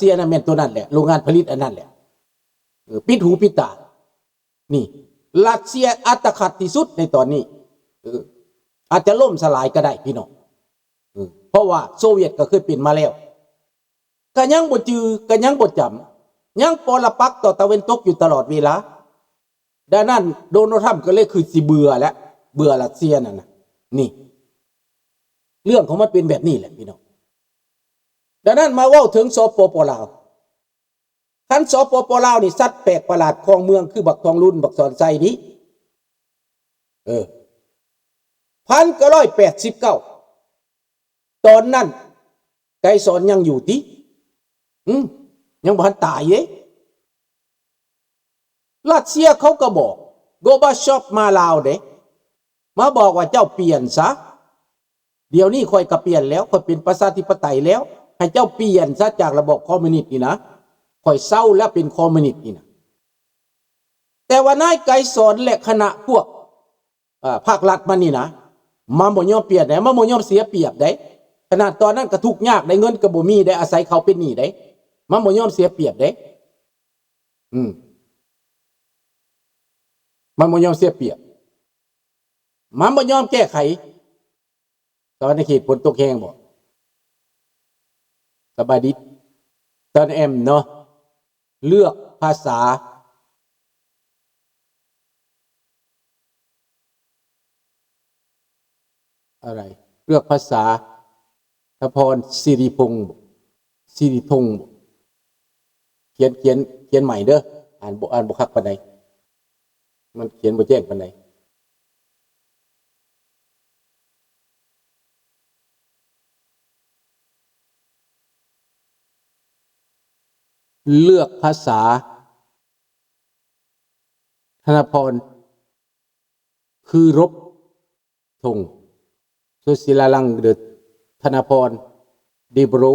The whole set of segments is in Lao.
ເຊຍນັ້ນແມ່ນຕົວນັ້ນແຫຼະ ໂລງງານຜະລິດອັນນັ້ນແຫຼະ ເອີ ປິດຫູປິດຕາ. ນີ້ ຣັດເຊຍອັດຕະຂັດທີ່ສຸດໃນຕອນນີ້ ເອີ ອາດຈະລົ້ມສະຫຼາຍກໍໄດ້ພີ່ນ້ອງ ເອີ ເພາະວ່າໂຊວຽດກໍເຄີຍເປັນມາແລ້ວ ກໍຍັງບໍ່ຈື່ ກໍຍັງບໍ່ຈຳ ຍັງປໍລະປັກຕໍ່ຕາເວັນຕົກຢູ່ຕະຫຼອດເວລາ. ດັ່ງນັ້ນ ໂດນັລ ທຣຳ ກໍເລີຍຄືຊິເບື່ອແລ້ວ ເບື່ອຣັດເຊຍນັ້ນນະ. ນີ້ ເລື່ອງຂອງມັນເປັນແບບນີ້ແຫຼະພີ່ນ້ອງ. ດັ່ງນັ້ນ ມາເວົ້າເຖິງ ສປປ ລາວ. ຄັນ ສປປ ລາວນີ້ ສັດແປກປະຫຼາດຄອງເມືອງ ຄືບັກທອງລຸນ ບັກສອນໄຊນີ້ ເອີ ພັນເກົ້າຮ້ອຍແປດສິບເກົ້າ ຕອນນັ້ນໄກສອນຍັງຢູ່ຕິ? ຫຶ? ຍັງບໍ່ທັນຕາຍເດ້. ຣັດເຊຍເຂົາກໍບອກ ໂກບາຊອບມາລາວເດ້ ມາບອກວ່າເຈົ້າປ່ຽນຊະ ດຽວນີ້ຂ້ອຍກໍປ່ຽນແລ້ວ ຂ້ອຍເປັນປະຊາທິປະໄຕແລ້ວ ໃຫ້ເຈົ້າປ່ຽນຊະຈາກລະບອບຄອມມູນິດນີ້ນະ ຂ້ອຍເຊົາແລ້ວເປັນຄອມມູນິດນີ້ນະ. ແຕ່ວ່ານາຍໄກສອນ ແລະ ຄະນະພວກ ເອີ ພາກລັດມັນນີ້ນະ ມັນບໍ່ຍອມປ່ຽນໃດ ມັນບໍ່ຍອມເສຍປຽບໃດ. ຂະໜາດຕອນນັ້ນກໍທຸກຍາກໃດ ເງິນກໍບໍ່ມີໃດ ອາໄສເຂົາເປັນໜີ້ໃດ ມັນບໍ່ຍອມເສຍປຽບໃດ. ອືມ ມັນບໍ່ຍອມເສຍປຽບ ມັນບໍ່ຍອມແກ້ໄຂ. ສະຫວັນນະເຂດ ຝົນຕົກແຮງບໍ່? ສະບາຍດີ ຕານແອມເນາະ. ເລືອກພາສາ ອະໄລ? ເລືອກພາສາ ທະພອນ ສິລິພົງ ສິລິທົງ ຂຽນ ຂຽນ ຂຽນໃໝ່ເດີ ອ່ານບໍ່ ອ່ານບໍ່ຄັກປານໃດ ມັນຂຽນບໍ່ແຈ້ງປານໃດ. ເລືອກພາສາ ທະນະພອນ ຄືລົບ ທົງ ສຸສິລາລັງ ເດີ ທະນະພອນ ເດໂບຣ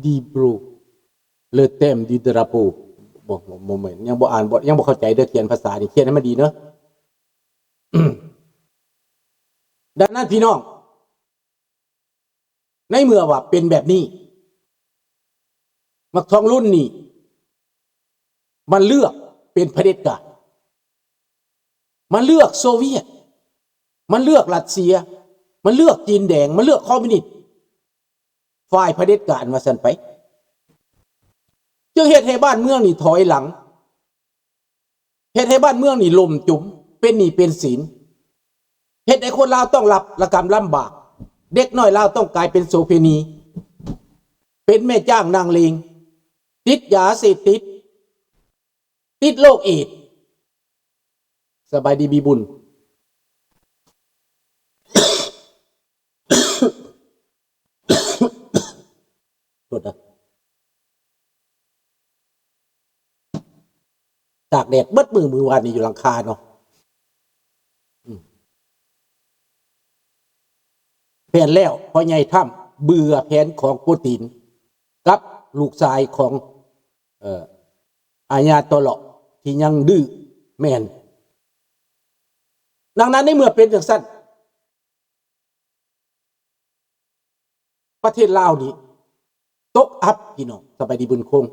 ດີໂບຣ ເລີແຕມ ດີດຣາໂປ. ບໍ່ ບໍ່ ບໍ່ແມ່ນ ຍັງບໍ່ອ່ານ ບໍ່ ຍັງບໍ່ເຂົ້າໃຈເດີ ຂຽນພາສານີ້ ຂຽນໃຫ້ມັນດີເນາະ. ດັ່ງນັ້ນ ພີ່ນ້ອງ ໃນເມື່ອວ່າເປັນແບບນີ້ ບັກທອງລຸນນີ້ ມັນເລືອກເປັນຜະເດັດການ ມັນເລືອກໂຊວຽດ ມັນເລືອກຣັດເຊຍ ມັນເລືອກຈີນແດງ ມັນເລືອກຄອມມູນິດ ຝ່າຍຜະເດັດການວ່າຊັ້ນໄປ ຈຶ່ງເຮັດໃຫ້ບ້ານເມືອງນີ້ຖອຍຫຼັງ ເຮັດໃຫ້ບ້ານເມືອງນີ້ຫຼົ່ມຈົມ ເປັນໜີ້ເປັນສິນ ເຮັດໃຫ້ຄົນລາວຕ້ອງລັບລະກຳລຳບາກ ເດັກນ້ອຍລາວຕ້ອງກາຍເປັນໂສເພນີ ເປັນແມ່ຈ້າງນາງເລງ ຕິດຢາເສບຕິດ ຕິດໂລກເອດ. ສະບາຍດີ ມີບຸນ ໂທດນະ ຕາກແດດເບິດມື້ ມື້ວານນີ້ຢູ່ຫຼັງຄາເນາະ. ອືມ ແມ່ນແລ້ວ ພໍ່ໃຫຍ່ທຣຳເບື່ອແຜນຂອງປູຕິນກັບລູກຊາຍຂອງ ເອີ ອາຍາໂຕເລາະທີ່ຍັງດື້ ແມ່ນ. ດັ່ງນັ້ນ ໃນເມື່ອເປັນຈັ່ງຊັ້ນ ປະເທດລາວນີ້ຕົກອັບ ພີ່ນ້ອງ. ສະບາຍດີບຸນຄົງ.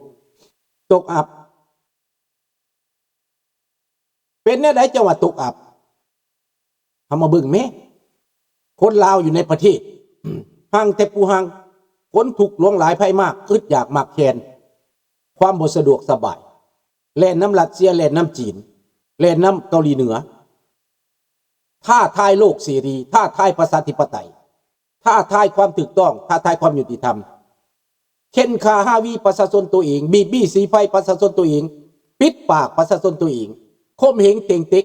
ຕົກອັບ. ເປັນແນວໃດຈັ່ງວ່າຕົກອັບ? ເຮົາມາເບິ່ງແມ້ ຄົນລາວຢູ່ໃນປະເທດ ຮັ່ງແຕ່ປູຮັ່ງ ຄົນທຸກຫຼວງຫຼາຍໄພມາກ ອຶດຢາກໝາກແຄນ ຄວາມບໍ່ສະດວກສະບາຍ ແລ່ນນຳຣັດເຊຍ ແລ່ນນຳຈີນ ແລ່ນນຳເກົາຫຼີເໜືອ ທ້າທາຍໂລກເສລີ ທ້າທາຍປະຊາທິປະໄຕ ທ້າທາຍຄວາມຖືກຕ້ອງ ທ້າທາຍຄວາມຍຸຕິທຳ ເຂັ່ນຂ້າຮາວີປະຊາຊົນໂຕເອງ ບີບບີສີໄຟປະຊາຊົນໂຕເອງ ປິດປາກປະຊາຊົນໂຕເອງ ຂົ່ມເຫງເຕັງເຕັກ.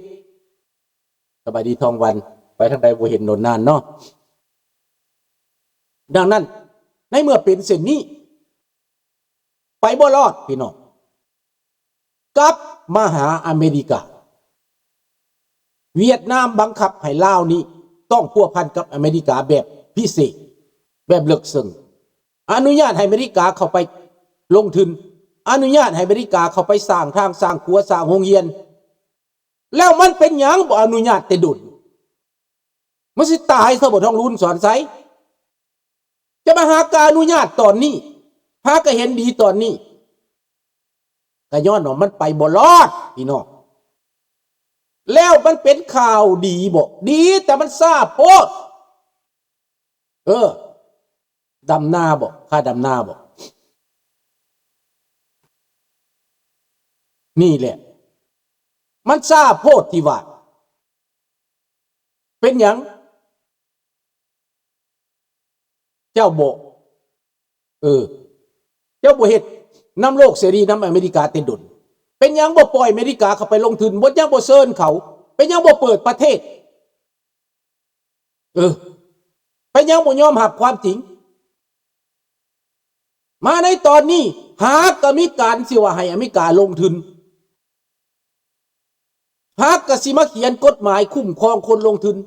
ສະບາຍດີທອງວັນ ໄປທາງໃດບໍ່ເຫັນດົນນານເນາະ. ດັ່ງນັ້ນ ໃນເມື່ອເປັນເຊັ່ນນີ້ ໄປບໍ່ລອດພີ່ນ້ອງ ກັບມາຫາອາເມລິກາ. ຫວຽດນາມບັງຄັບໃຫ້ລາວນີ້ຕ້ອງພົວພັນກັບອາເມລິກາແບບພິເສດ ແບບເລິກເຊິ່ງ ອະນຸຍາດໃຫ້ອາເມລິກາເຂົ້າໄປລົງທຶນ ອະນຸຍາດໃຫ້ອາເມລິກາເຂົ້າໄປສ້າງທາງ ສ້າງຂົວ ສ້າງໂຮງຮຽນ ແລ້ວມັນເປັນຫຍັງບໍ່ອະນຸຍາດແຕ່ດົນ? ມັນຊິຕາຍຊະບໍ່ ທອງລຸນ ສອນໄຊ? ຈະມາຫາກາອະນຸຍາດຕອນນີ້ ຫາກະເຫັນດີຕອນນີ້ ກະຍ້ອນວ່າມັນໄປບໍ່ລອດ ພີ່ນ້ອງ. ແລ້ວມັນເປັນຂ່າວດີບໍ? ດີ ແຕ່ມັນຊ້າໂພດ. ເອີ ດຳນາບໍ? ຄ່າດຳນາບໍ? ນີ້ແຫຼະ ມັນຊ້າໂພດທີ່ວ່າ. ເປັນຫຍັງເຈົ້າບໍ່ ເອີ ເຈົ້າບໍ່ເຮັດນຳໂລກເສລີ ນຳອາເມລິກາແຕ່ດົນ? ເປັນຫຍັງບໍ່ປ່ອຍອາເມລິກາເຂົ້າໄປລົງທຶນ? ບໍ່ ຫຍັງບໍ່ເຊີນເຂົາ? ເປັນຫຍັງບໍ່ເປີດປະເທດ? ເອີ ເປັນຫຍັງບໍ່ຍອມຮັບຄວາມຈິງ? ມາໃນຕອນນີ້ ຫາກະມີການຊິວ່າໃຫ້ອາເມລິກາລົງທຶນ, ຫາກະຊິມາຂຽນກົດໝາຍຄຸ້ມຄອງຄົນລົງທຶນ.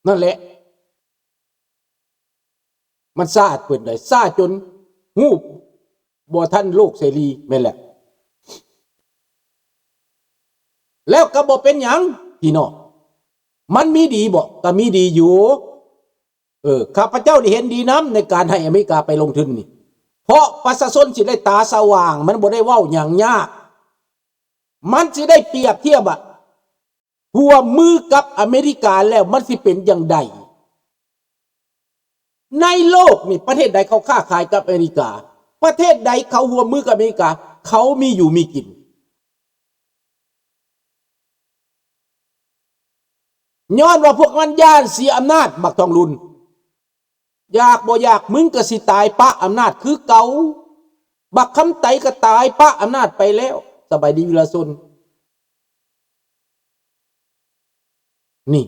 ນັ້ນແຫຼະ ມັນຊ້າເກີນໄປ, ຊ້າຈົນຮູ້ບໍ່ທັນໂລກເສລີ. ແມ່ນແຫຼະ. ແລ້ວກໍບໍ່ເປັນຫຍັງພີ່ນ້ອງ, ມັນມີດີບໍ? ກໍມີດີຢູ່. ເອີ ຂ້າພະເຈົ້າໄດ້ເຫັນດີນຳໃນການໃຫ້ອາເມລິກາໄປລົງທຶນນີ້ ເພາະປະຊາຊົນຊິໄດ້ຕາສະຫວ່າງ, ມັນບໍ່ໄດ້ເວົ້າຫຍັງຍາກ, ມັນຊິໄດ້ປຽບທຽບວ່າຮ່ວມມືກັບອາເມລິກາແລ້ວມັນຊິເປັນຈັ່ງໃດ. ໃນໂລກນີ້ ປະເທດໃດເຂົາຄ້າຂາຍກັບອາເມລິກາ? ປະເທດໃດເຂົາຮ່ວມມືກັບອາເມລິກາ? ເຂົາມີຢູ່ມີກິນ. ຍ້ອນວ່າພວກມັນຢ້ານເສຍອຳນາດ. ບັກທອງລຸນ ຢາກບໍ່ຢາກ ມຶງກໍຊິຕາຍປະອຳນາດຄືເກົ່າ. ບັກຄຳໄຕກໍຕາຍປະອຳນາດໄປແລ້ວ. ສະບາຍດີວິລະຊົນ. ນີ້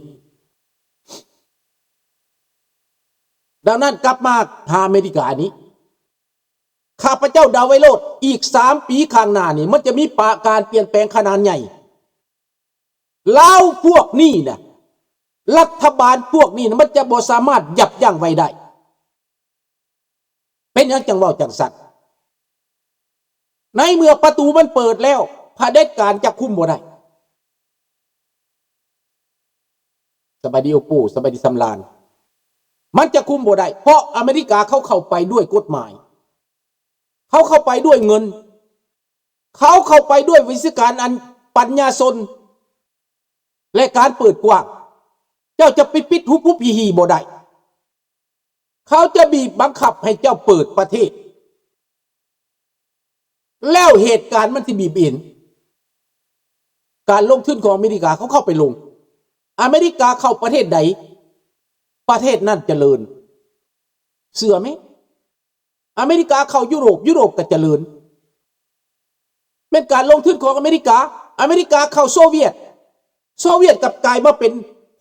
ດັ່ງນັ້ນກັບມາຫາອາເມລິການີ້ ຂ້າພະເຈົ້າເດົາໄວ້ໂລດ, ອີກສາມປີຂ້າງໜ້ານີ້ ມັນຈະມີປະ ການປ່ຽນແປງຂະໜາດໃຫຍ່. ລາວພວກນີ້ນະ, ລັດຖະບານພວກນີ້ນະ, ມັນຈະບໍ່ສາມາດຢັບຢັ້ງໄວ້ໄດ້. ເປັນຫຍັງຈັ່ງເວົ້າຈັ່ງຊັ້ນ? ໃນເມື່ອປະຕູມັນເປີດແລ້ວ, ຜະເດັດການຈະຄຸມບໍ່ໄດ້. ສະບາຍດີໂອໂປ, ສະບາຍດີສຳລານ. ມັນຈະຄຸມບໍ່ໄດ້, ເພາະອາເມລິກາເຂົາເຂົ້າໄປດ້ວຍກົດໝາຍ, ເຂົາເຂົ້າໄປດ້ວຍເງິນ, ເຂົາເຂົ້າໄປດ້ວຍວິຊາການອັນປັນຍາຊົນ ແລະ ການເປີດກວ້າງ. ເຈົ້າຈະໄປປິດຫຸບຫຸບຫີ່ຫີ່ບໍ່ໄດ້. ເຂົາຈະບີບບັງຄັບໃຫ້ເຈົ້າເປີດປະເທດ, ແລ້ວເຫດການມັນຊິບີບເອງ. ການລົງທຶນຂອງອາເມລິກາ ເຂົາເຂົ້າໄປລົງ, ອາເມລິກາເຂົ້າປະເທດໃດ ປະເທດນັ້ນຈະເລີນ. ເຊື່ອໄໝ? ອາເມລິກາເຂົ້າຢູໂຣບ, ຢູໂຣບກໍຈະເລີນ. ແມ່ນການລົງທຶນຂອງອາເມລິກາ. ອາເມລິກາເຂົ້າໂຊວຽດ, ໂຊວຽດກັບກາຍມາເປັນ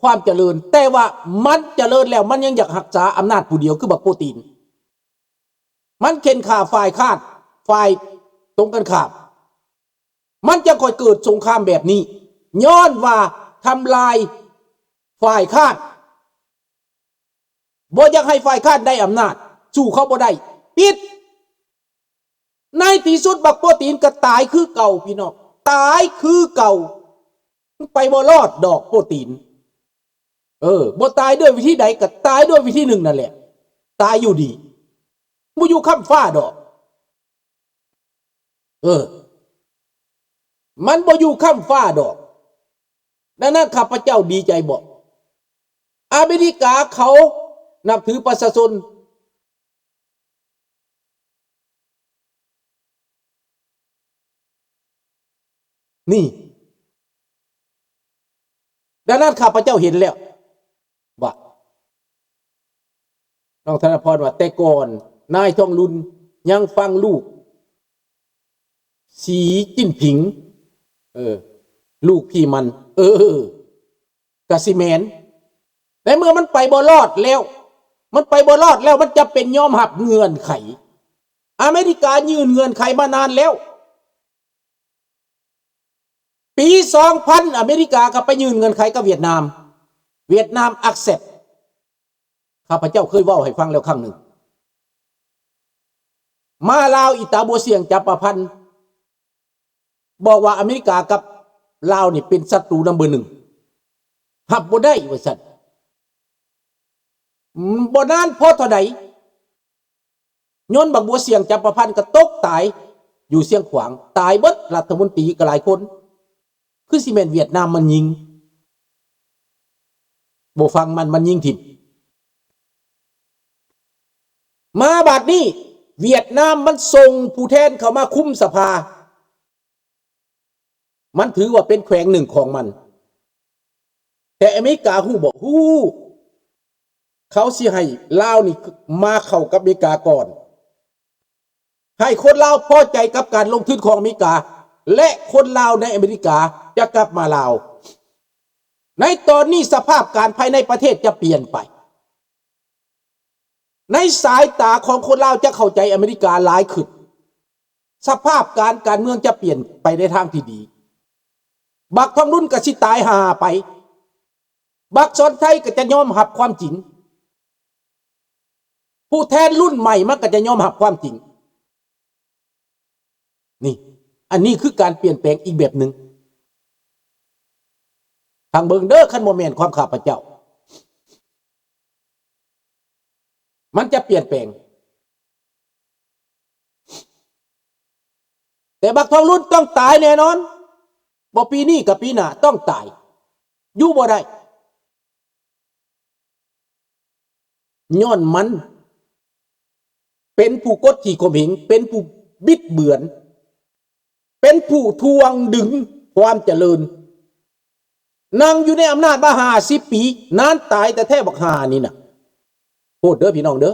ຄວາມຈະເລີນ, ແຕ່ວ່າມັນຈະເລີນແລ້ວ ມັນຍັງຢາກຮັກສາອຳນາດຜູ້ດຽວ ຄືບັກໂປຕີນ. ມັນເຂັ່ນຂ້າຝ່າຍຄ້ານ, ຝ່າຍຕົງກັນຂ້າມ. ມັນຈະຄ່ອຍເກີດສົງຄາມແບບນີ້, ຍ້ອນວ່າທຳລາຍຝ່າຍຄ້ານ. ບໍ່ຢາກໃຫ້ຝ່າຍຄ້ານໄດ້ອຳນາດ, ສູ້ເຂົາບໍ່ໄດ້, ປິດ. ໃນທີ່ສຸດບັກໂປຕີນກໍຕາຍຄືເກົ່າ, ພີ່ນ້ອງ, ຕາຍຄືເກົ່າ. ໄປບໍ່ລອດດອກໂປຕີນ. ເອີ, ບໍ່ຕາຍດ້ວຍວິທີໃດ, ກໍຕາຍດ້ວຍວິທີໜຶ່ງນັ້ນແຫຼະ. ຕາຍຢູ່ດີ, ບໍ່ຢູ່ຄ້ຳຟ້າດອກ. ເອີ, ມັນບໍ່ຢູ່ຄ້ຳຟ້າດອກ. ດັ່ງນັ້ນ ຂ້າພະເຈົ້າດີໃຈບໍ? ອາເມລິກາເຂົານັບຖືປະຊາຊົນ. ນີ້, ດັ່ງນັ້ນ ຂ້າພະເຈົ້າເຫັນແລ້ວວ່າ ນ້ອງທະນະພອນວ່າ ແຕ່ກ່ອນນາຍທອງລຸນຍັງຟັງລູກສີຈິ້ນຜິງ, ເອີ, ລູກພີ່ມັນ, ເອີ, ກະຊິແມ່ນ. ໃນເມື່ອມັນໄປບໍ່ລອດແລ້ວ, ມັນໄປບໍ່ລອດແລ້ວ, ມັນຈຳເປັນຍອມຮັບເງື່ອນໄຂ. ອາເມລິກາຍື່ນເງື່ອນໄຂມານານແລ້ວ. ປີສອງພັນ ອາເມລິກາກໍໄປຍື່ນເງື່ອນໄຂກັບຫວຽດນາມ, ຫວຽດນາມ accept. ຂ້າພະເຈົ້າເຄີຍເວົ້າໃຫ້ຟັງແລ້ວຄັ້ງໜຶ່ງ. ມາລາວ ອີຕາບົວສຽງ ຈຳປາພັນ ບອກວ່າອາເມລິກາກັບລາວນີ້ເປັນສັດຕູນຳເບີໜຶ່ງ, ຮັບບໍ່ໄດ້ວ່າຊັ້ນ. ບໍ່ນານພໍເທົ່າໃດ ຍົນບັກບົວສຽງຈຳປາພັນກໍຕົກຕາຍຢູ່ຊຽງຂວາງ ຕາຍເບິດ ລັດຖະມົນຕີກໍຫຼາຍຄົນ ຄືຊິແມ່ນຫວຽດນາມມັນຍິງ ບໍ່ຟັງມັນ ມັນຍິງຖິ້ມ. ມາບາດນີ້ ຫວຽດນາມມັນສົ່ງຜູ້ແທນເຂົ້າມາຄຸມສະພາ ມັນຖືວ່າເປັນແຂວງໜຶ່ງຂອງມັນ. ແຕ່ອາເມລິກາຮູ້ບໍ່? ຮູ້. ເຂົາຊິໃຫ້ລາວນີ້ມາເຂົ້າກັບອາເມລິກາກ່ອນ ໃຫ້ຄົນລາວພໍໃຈກັບການລົງທຶນຂອງອາເມລິກາ ແລະ ຄົນລາວໃນອາເມລິກາຈະກັບມາລາວ. ໃນຕອນນີ້ສະພາບການພາຍໃນປະເທດຈະປ່ຽນໄປ. ໃນສາຍຕາຂອງຄົນລາວຈະເຂົ້າໃຈອາເມລິກາຫຼາຍຂຶ້ນ. ສະພາບການ ການເມືອງຈະປ່ຽນໄປໃນທາງທີ່ດີ. ບັກທອງລຸນກໍຊິຕາຍຫ່າໄປ. ບັກສອນໄຊກໍຈະຍອມຮັບຄວາມຈິງ. ຜູ້ແທນລຸ້ນໃໝ່ມັນກໍຈະຍອມຮັບຄວາມຈິງ. ນີ້ ອັນນີ້ຄືການປ່ຽນແປງອີກແບບໜຶ່ງ. ຟັງເບິ່ງເດີ້ ຄັນບໍ່ແມ່ນຄວາມຂ້າພະເຈົ້າ ມັນຈະປ່ຽນແປງ. ແຕ່ບັກທອງລຸນຕ້ອງຕາຍແນ່ນອນ. ບໍ່ປີນີ້ກໍປີໜ້າຕ້ອງຕາຍ. ຢູ່ບໍ່ໄດ້. ຍ້ອນມັນເປັນຜູ້ກົດຂີ່ຂົ່ມເຫງ, ເປັນຜູ້ບິດເບືອນ, ເປັນຜູ້ຖ່ວງດຶງຄວາມຈະເລີນ. ນັ່ງຢູ່ໃນອຳນາດມາຫ້າສິບປີ, ນານຕາຍແທ້ໆ ບັກຫ່ານີ້ນະ. ໂພດເດີ້ພີ່ນ້ອງເດີ້.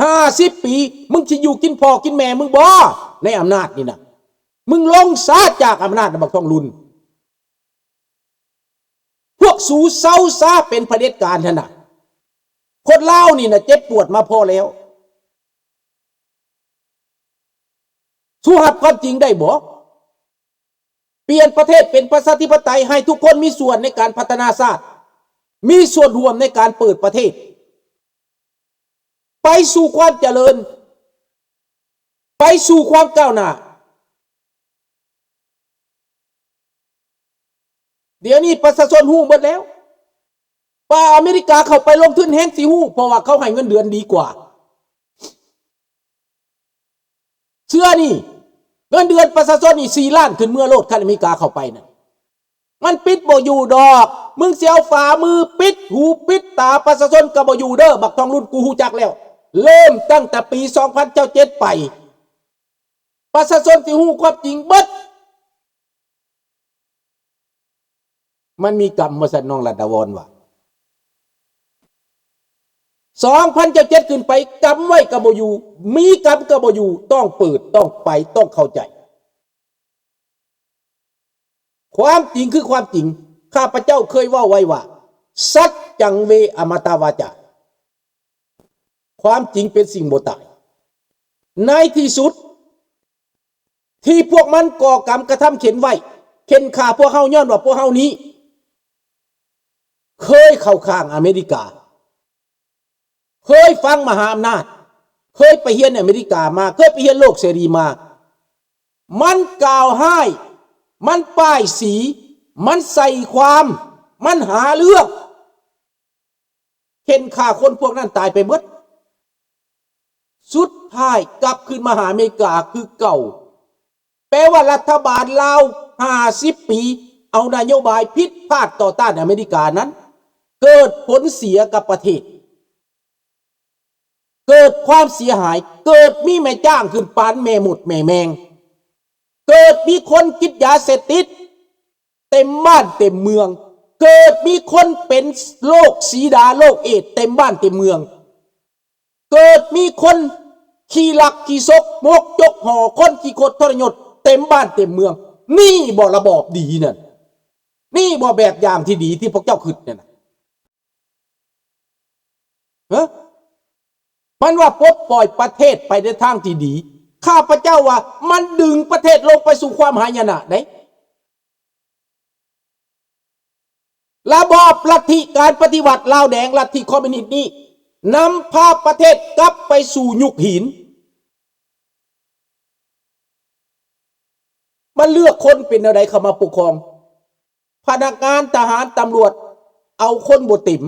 ຫ້າສິບປີ ມຶງຊິຢູ່ກິນພໍ່ກິນແມ່ມຶງບໍ່? ໃນອຳນາດນີ້ນະ ມຶງລົງຊະຈາກອຳນາດນະ ບັກທອງລຸນ. ພວກສູເຊົາຊະ ເປັນຜະເດັດການຫັ້ນນະ. ຄົນລາວນີ້ນະ ເຈັບປວດມາພໍແລ້ວ. ສູຮັບຄວາມຈິງໄດ້ບໍ່? ປ່ຽນປະເທດເປັນປະຊາທິປະໄຕ ໃຫ້ທຸກຄົນມີສ່ວນໃນການພັດທະນາຊາດ, ມີສ່ວນຮ່ວມໃນການເປີດປະເທດ ໄປສູ່ຄວາມຈະເລີນ, ໄປສູ່ຄວາມກ້າວໜ້າ. ດຽວນີ້ປະຊາຊົນຮູ້ເບິດແລ້ວ. ວ່າອາເມລິກາເຂົ້າໄປລົງທຶນແຮງຊິຮູ້, ເພາະວ່າເຂົາໃຫ້ເງິນເດືອນດີກວ່າ. ເຊື່ອນີ້, ເງິນເດືອນປະຊາຊົນນີ້ສີ່ລ້ານຂຶ້ນເມືອໂລດ, ຄັນອາເມລິກາເຂົ້າໄປນັ້ນ. ມັນປິດບໍ່ຢູ່ດອກ. ມຶງຊິເອົາຝາມືປິດຫູປິດຕາປະຊາຊົນກໍບໍ່ຢູ່ເດີ້. ບັກທອງລຸນ, ກູຮູ້ຈັກແລ້ວ. ເລີ່ມຕັ້ງແຕ່ປີສອງພັນຊາວເຈັດໄປ, ປະຊາຊົນຊິຮູ້ຄວາມຈິງເບິດ. ມັນມີກຳ ວ່າຊັ້ນ ນ້ອງລັດດາວອນວ່າ. ສອງພັນຊາວເຈັດຂຶ້ນໄປ, ກຳໄວ້ກໍບໍ່ຢູ່, ມີກຳກໍບໍ່ຢູ່, ຕ້ອງເປີດ, ຕ້ອງໄປ, ຕ້ອງເຂົ້າໃຈ. ຄວາມຈິງຄືຄວາມຈິງ. ຂ້າພະເຈົ້າເຄີຍເວົ້າໄວ້ວ່າ, ສັດຈັງເວ ອະມະຕະວາຈາ. ຄວາມຈິງເປັນສິ່ງບໍ່ຕາຍ. ໃນທີ່ສຸດ ທີ່ພວກມັນກໍ່ກຳກະທຳເຂັນໄວ້, ເຂັນຂ້າພວກເຮົາ, ຍ້ອນວ່າພວກເຮົານີ້ເຄີຍເຂົ້າຂ້າງອາເມລິກາ, ເຄີຍຟັງມະຫາອຳນາດ, ເຄີຍໄປຮຽນອາເມລິກາມາ, ເຄີຍໄປຮຽນໂລກເສລີມາ. ມັນກ່າວຮ້າຍ, ມັນປ້າຍສີ, ມັນໃສ່ຄວາມ, ມັນຫາເລື່ອງ. ເຂັນຂ້າຄົນພວກນັ້ນຕາຍໄປເບິດ. ສຸດທ້າຍກັບຄືນມາຫາອາເມລິກາຄືເກົ່າ. ແປວ່າລັດຖະບານລາວຫ້າສິບປີ ເອົານະໂຍບາຍຜິດພາດຕໍ່ຕ້ານອາເມລິການັ້ນ ເກີດຜົນເສຍກັບປະເທດ, ເກີດຄວາມເສຍຫາຍ, ເກີດມີແມ່ຈ້າງຂຶ້ນປານແມ່ມົດແມ່ແມງ, ເກີດມີຄົນຕິດຢາເສບຕິດ ເຕັມບ້ານເຕັມເມືອງ, ເກີດມີຄົນເປັນໂລກສີດາໂລກເອດເຕັມບ້ານເຕັມເມືອງ, ເກີດມີຄົນຂີ້ລັກຂີ້ສົກ ມົກຈົກຫໍ່ ຄົນຂີ້ຄົດທໍລະຍົດເຕັມບ້ານເຕັມເມືອງ. ນີ້ບໍ່ລະບອບດີນັ້ນ? ນີ້ບໍ່ແບບຢ່າງທີ່ດີທີ່ພວກເຈົ້າຄິດນັ້ນນະ? ຮະ? ມັນວ່າປົດປ່ອຍປະເທດໄປໃນທາງທີ່ດີ. ຂ້າພະເຈົ້າວ່າມັນດຶງປະເທດລົງໄປສູ່ຄວາມຫາຍະນະເດ້. ລະບອບລັດທິການປະຕິວັດລາວແດງ ລັດທິຄອມມິວນິດນີ້ ນຳພາປະເທດກັບໄປສູ່ຍຸກຫີນ. ມັນເລືອກຄົນເປັນແນວໃດເຂົ້າມາປົກຄອງ? ພະນັກງານ, ທະຫານ, ຕຳຫຼວດ, ເອົາຄົນບໍ່ເຕັມ